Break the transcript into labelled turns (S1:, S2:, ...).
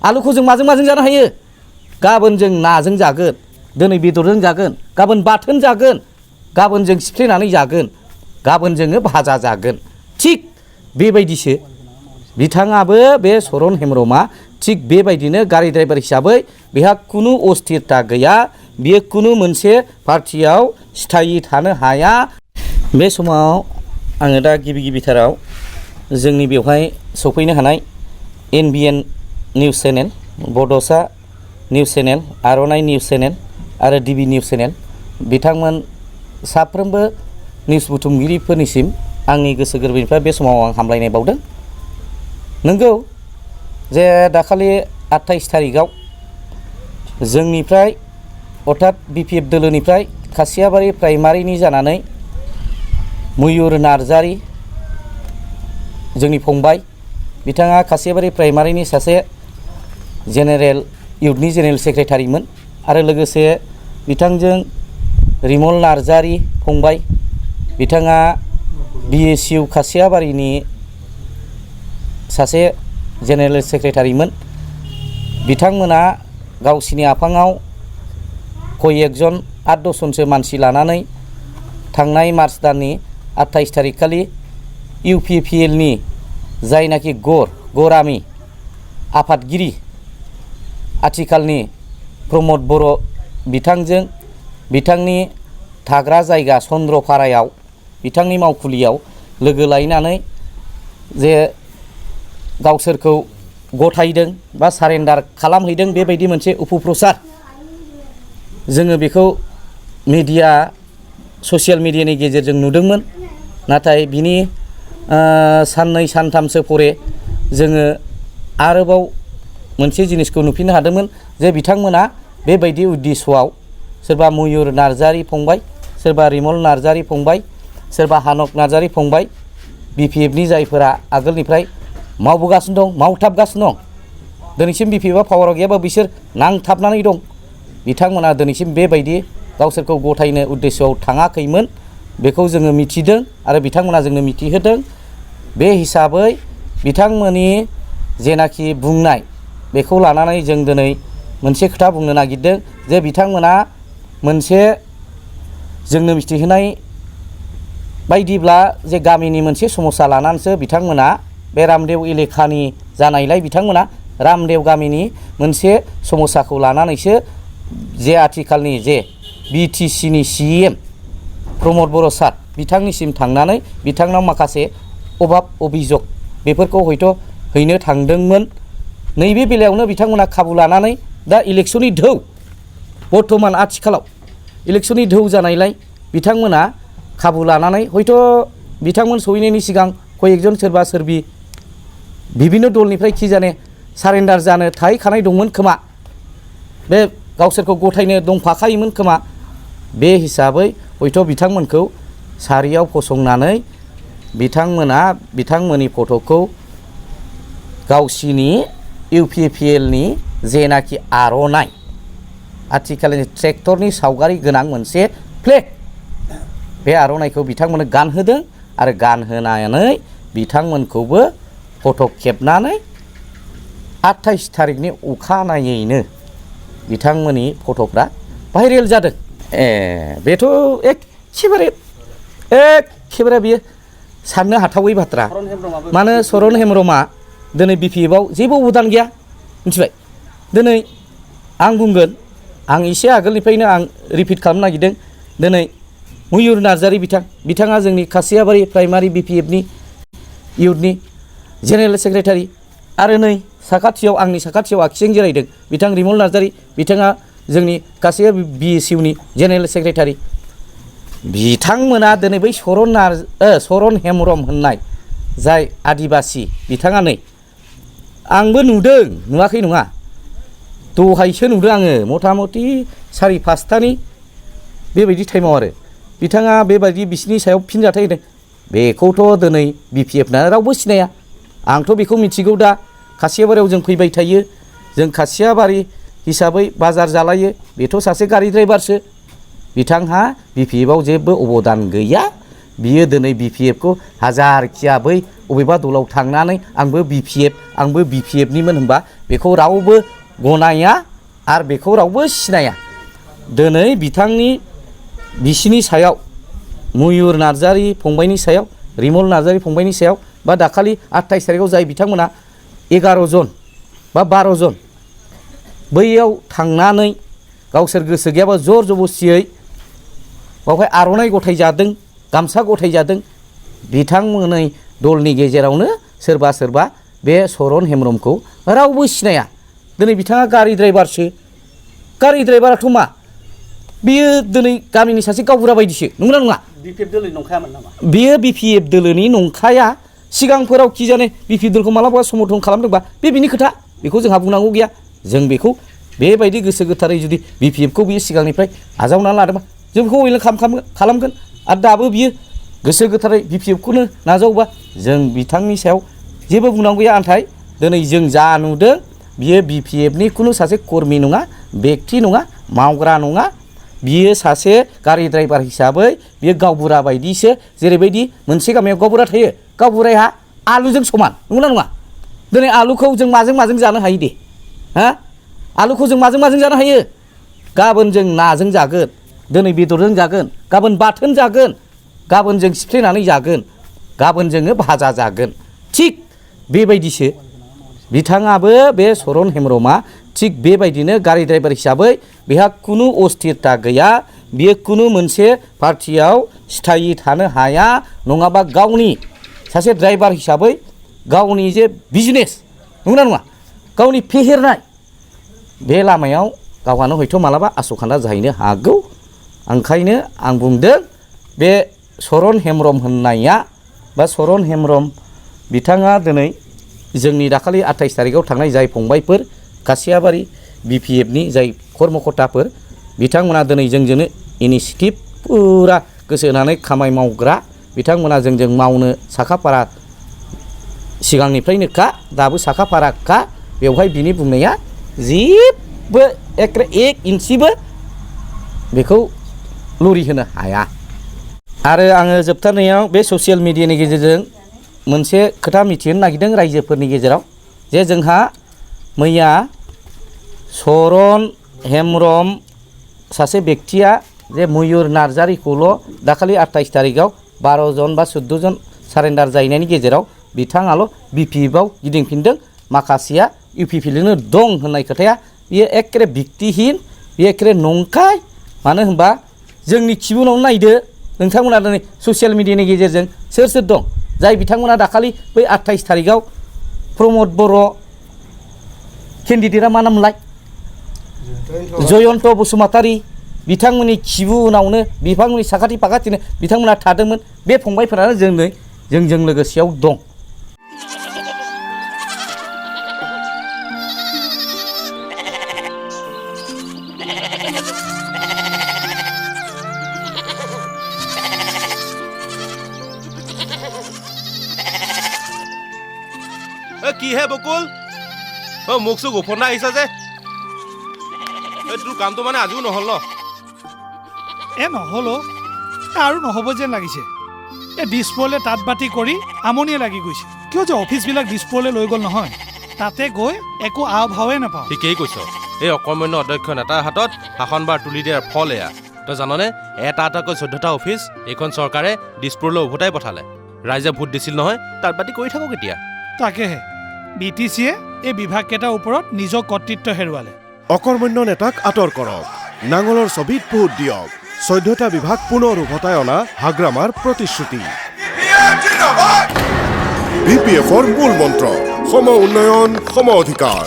S1: आलुखौ जों माजों माजों जानो हायो गाबोन जों नाजों जागोन दिनै बेदरजों जागोन गाबोन बाथोन जागोन गाबोन जों सिफ्लेनानै जागोन गाबोन जोङो भाजा जागोन थिग बेबायदिसो बिथाङाबो बे चरन हेम्ब्रमआ थिग बेबायदिनो गारि ड्राइभार हिसाबै बेहा खुनु अस्थिरता गैया बियो खुनु मोनसे पार्टियाव सिथायै थानो हाया बे समाव आङो दा गिबिथाराव जोंनि बेवहाय सफैनो हानाय NBN निउस चेनेल बड'सा निउस चेनेल आर'नाइ निउस चेनेल आरो DB निउस चेनेल बिथांमोन साफ्रोमबो निउस बुथुमगिरिफोरनिसिम आंनि गोसो गोरबोनिफ्राय बे समाव आं हामलायनाय बावदों नंगौ जे दाखालि 28 थारिखआव जोंनिफ्राय अर्थात BPF दोलोनिफ्राय खासियाबारि प्राइमारिनि जानानै मयुर नार्जारि जोंनि फंबाय बिथाङा खासियाबारि प्राइमारिनि सासे जेनेरेल इउथनि जेनेरेल सेक्रेटारिमोन आरो लोगोसे बिथांजों रिमल नार्जारि फंबाय बिथाङा BSU खासियाबारिनि सासे जेनेरेल सेक्रेटारिमोन बिथांमोना गावसिनि आफाङाव कयेकजन 8-10 जनसो मानसि लानानै थांनाय मार्च दाननि 28 थारिख खालि UPPL नि जायनाखि गरामि आफादगिरि आथिखालनि प्रमद बर' बिथांजों बिथांनि थाग्रा जायगा चन्द्रपारायाव बिथांनि मावखुलियाव लोगो लायनानै जे गावसोरखौ गथायदों बा सारेन्डार खालामहैदों बेबायदि मोनसे उपप्रचार जोङो बेखौ मिडिया ससियेल मिडियानि गेजेरजों नुदोंमोन नाथाय बिनि साननै सानथामसो परे जोङो आरोबाव मोनसे जिनिसखौ नुफिननो हादोंमोन जे बिथांमोना बेबायदि उद्देश्यआव सोरबा मयुर नार्जारि फंबाय सोरबा रिमल नार्जारि फंबाय सोरबा हानक नार्जारि फंबाय BPFनि जायफोरा आगोलनिफ्राय मावबोगासिनो दं मावथाबगासिनो दं दिनैसिम BPFआ पावाराव गैयाबा बिसोर नांथाबनानै दं बिथांमोना दिनैसिम बेबायदि गावसोरखौ गथायनो उद्देश्यआव थाङाखैमोन बेखौ जोङो मिथिदों आरो बिथांमोना जोंनो मिथिहोदों बे हिसाबै बिथांमोननि जेनाखि बुंनाय बेखौ लानानै जों दिनै मोनसे खोथा बुंनो नागिरदों जे बिथांमोना मोनसे जोंनो मिथिहोनाय बायदिब्ला जे गामिनि मोनसे समस्या लानानैसो बिथांमोना बे रामदेव एलेखानि जानायलाय बिथांमोना रामदेव गामिनि मोनसे समस्याखौ लानानैसो जे आथिखालनि जे BTCनि CM प्रमद बर' सार बिथांनिसिम थांनानै बिथांनाव माखासे अभाब अभिजग बेफोरखौ हयथ' हैनो थांदोंमोन नैबे बेलायावनो बिथांमोना खाबु लानानै दा इलेक्शननि ढौ बर्थमान आथिखालाव इलेक्शननि ढौ जानायलाय बिथांमोना खाबु लानानै हयथ' बिथांमोन सहैनायनि सिगां कयेकजन सोरबा सोरबि बिभिन्न दलनिफ्राय खि जाने सारेन्डार जानो थाहैखानाय दंमोन खोमा बे गावसोरखौ गथायनो दंफाखायोमोन खोमा बे हिसाबै हयथ' बिथांमोनखौ सारियाव फसंनानै बिथांमोना बिथांमोननि फट'खौ गावसिनि UPPLनि जेनाखि आर'नाइ आथिखालनि ट्रेक्टरनि सावगारि गोनां मोनसे फ्लेग बे आर'नाइखौ बिथांमोननो गानहोदों आरो गानहोनानै बिथांमोनखौबो फट' खेबनानै 28 थारिखनि अखानायैनो बिथांमोननि फट'फ्रा भाइरेल जादों बेथ' एखेबारे बियो साननो हाथावै बाथ्रा मानो चरन हेम्ब्रमआ दिनै BPFआव जेबो अबदान गैया मिथिबाय दिनै आं बुंगोन आं एसे आगोलनिफ्रायनो आं रिपिट खालामनो नागिरदों दिनै मयुर नार्जारि बिथाङा जोंनि खासियाबारि प्राइमारि BPFनि इउथनि जेनेरेल सेक्रेटारि आरो नै साखाथियाव आंनि साखाथियाव आखिजों जिरायदों बिथां रिमल नार्जारि बिथाङा जोंनि खासियाबारि BSUनि जेनेरेल सेक्रेटारि बिथांमोना दिनै बै चरन हेम्ब्रम होननाय जाय आदिबासि बिथाङा नै आंबो नुदों नुवाखै नङा दहायसो नुदों आङो मथा मथि 4-5टानि बेबायदि टाइमाव आरो बिथाङा बेबायदि बिसिनि सायाव फिनजाथाय होदों बेखौथ' दिनै BPFना रावबो सिनाया आंथ' बेखौ मिथिगौ दा खासियाबारियाव जों फैबाय थायो जों खासियाबारि हिसाबै बाजार जालायो बेथ' सासे गारि ड्राइभारसो बिथांहा BPFआव जेबो अबदान गैया बियो दिनै BPFखौ हाजारखिया बै अबेबा दलाव थांनानै आंबो BPFनिमोन होनबा बेखौ रावबो गनाया आरो बेखौ रावबो सिनाया दिनै बिसिनि सायाव मयुर नार्जारि फंबायनि सायाव रिमल नार्जारि फंबायनि सायाव बा दाखालि 28 तारिखआव जाय बिथांमोना 11 जन बा 12 जन बैयाव थांनानै गावसोर गोसो गैयाबा जर जबस्तियै बावहाय आर'नाइ गथायजादों गामसा गथायजादों बिथांमोननि दलनि गेजेरावनो सोरबा सोरबा बे सरन हेम्ब्रमखौ रावबो सिनाया दिनै बिथाङा गारि ड्राइभाराथ' मा बियो दिनै गामिनि सासे गावबुरा बायदिसो नंगौना नङा
S2: बिपिएफ दोलोनि नंखायामोन नामा
S1: बियो बिपिएफ दोलोनि नंखाया सिगांफोराव कि जाने बिपिएफ दोलखौ मालाबा समर्थन खालामदोंबा बे बिनि खोथा बेखौ जोंहा बुंनांगौ गैया जों बेखौ बेबायदि गोसो गोथारै जुदि बिपिएफखौ बियो सिगांनिफ्राय आजावनानै लादोंबा जों बेखौ वेलकाम खालामगोन आरो दाबो बियो गोसो गोथारै बिपिएफखौनो नाजावोबा जों बिथांनि सायाव जेबो बुंनांगौ गैया नाथाय दिनै जों जा नुदों बियो बिपिएफनि खुनु सासे कर्मि नङा बेक्ति नङा मावग्रा नङा बियो सासे गारि ड्राइभार हिसाबै बियो गावबुरा बायदिसो जेरैबायदि मोनसे गामियाव गावबुरा थायो गावबुराया आलुजों समान नंगौना नङा दिनै आलुखौ जों माजों जानो हायो दे हा आलुखौ जों माजों जानो हायो गाबोन जों नाजों जागोन दिनै बेदरजों जागोन गाबोन बाथोन जागोन गाबोन जों सिफ्लेनानै जागोन गाबोन जोङो भाजा जागोन थिग बेबायदिसो बिथाङाबो बे सरन हेम्ब्रमा थिग बेबायदिनो गारि ड्राइभार हिसाबै बेहा खुनु अस्थिरता गैया बियो खुनु मोनसे पार्टियाव स्थायि थानो हाया नङाबा गावनि सासे ड्राइभार हिसाबै गावनि जे बिजनेस नंगौना नङा गावनि फेहेरनाय बे लामायाव गावहानो हयथ' मालाबा आस'खान्दा जाहैनो हागौ ओंखायनो आं बुंदों बे सरन हेम्ब्रम होननाया बा सरन हेम्ब्रम बिथाङा दिनै जोंनि दाखालि 28 तारिखआव थांनाय जाय फंबायफोर कासियाबारि बिपिएफनि जाय कर्मकर्ताफोर बिथांमोना दिनै जोंजोंनो इनिसियेटिभ पुरा गोसो होनानै खामानि मावग्रा बिथांमोना जोंजों मावनो साखाफारा सिगांनिफ्रायनोखा दाबो साखाफाराखा बेवहाय बिनि बुंनाया जेबो एक इन्सिबो बेखौ लुरि होनो हाया आरो आङो जोबथारनायाव बे ससियेल मिडियानि गेजेरजों मोनसे खोथा मिथिहोनो नागिरदों रायजोफोरनि गेजेराव जे जोंहा मैया सरन हेम्ब्रम सासे बेक्तिया जे मयुर नार्जारिखौल' दाखालि 28 तारिखआव 12 जन बा 14 जन सारेन्डार जाहैनायनि गेजेराव बिथाङाल' बिपिएफआव गिदिंफिनदों माखासेया इउपिपिएलनो दं होननाय खोथाया बेयो एखेरे भित्तिहीन बेयो एखेरे नंखाय मानो होनबा जोंनि खिबुनावनो नायदो नोंथांमोना दिनै ससियेल मिडियानि गेजेरजों सोर दं जाय बिथांमोना दाखालि बै 28 तारिखआव प्रमद बर' केन्डिडेटआ मा नामलाय जयन्त बसुमतारी बिथांमोननि खिबुनावनो बिथांमोननि साखाथि फाखाथिनो बिथांमोना थादोंमोन बे फंबायफोरानो जोंजों लोगोसेयाव दं
S3: কি হে বকুল মুখ চুখ উফন্দা আহিছা যে তোৰ কামটো মানে আজিও নহ'ল ন
S4: নহ'ল আৰু নহ'ব যেন লাগিছে দিছপুৰলৈ তাঁত বাতি কৰি আমনিয়ে লাগি গৈছে কিয় যে অফিচবিলাক দিছপুৰলৈ লৈ গ'ল নহয় তাতে গৈ একো আও ভাৱে নাপাওঁ
S3: ঠিকেই কৈছ এই অকৰ্মণ্য অধ্যক্ষ নেতাৰ হাতত শাসনবাৰ তুলি দিয়াৰ ফল এয়া তই জাননে এটাকৈ 14টা অফিচ এইখন চৰকাৰে দিছপুৰলৈ উভতাই পঠালে ৰাইজে ভোট দিছিল নহয় তাঁত বাতি কৰি থাকক এতিয়া
S4: তাকেহে BTCয়ে এই বিভাগকেইটাৰ ওপৰত নিজৰ কৰ্তৃত্ব হেৰুৱালে
S5: অকৰ্মণ্য নেতাক আঁতৰ কৰক নাঙলৰ ছবিত ভোট দিয়ক 14টা বিভাগ পুনৰ উভতাই অনা হাগ্ৰামাৰ প্ৰতিশ্ৰুতি বিপিএফৰ মূল মন্ত্ৰ সম উন্নয়ন সম অধিকাৰ